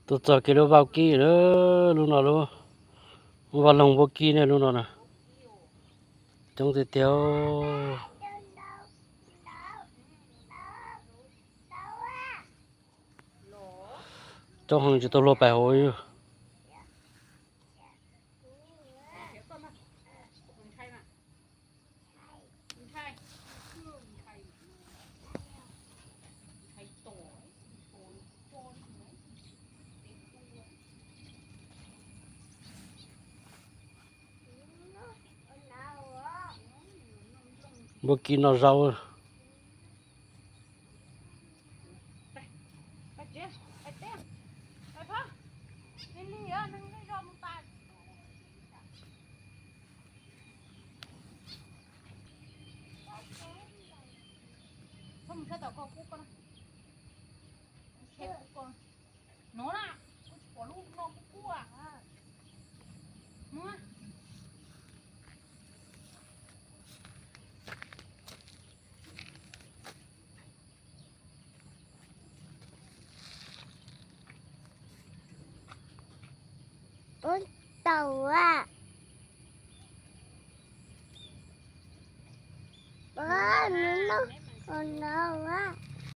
Tuaj txog kiag lub vaub kib na, lub no lub, lub vaj loog vaub kib ne, lub no na. Coob tiag tiag. Coob heev, tsis tau luag pais hauv. Vaub kib noj zaub. No na, kuv tsis pom lub no kuv kub. Poob tau a. Poob no a.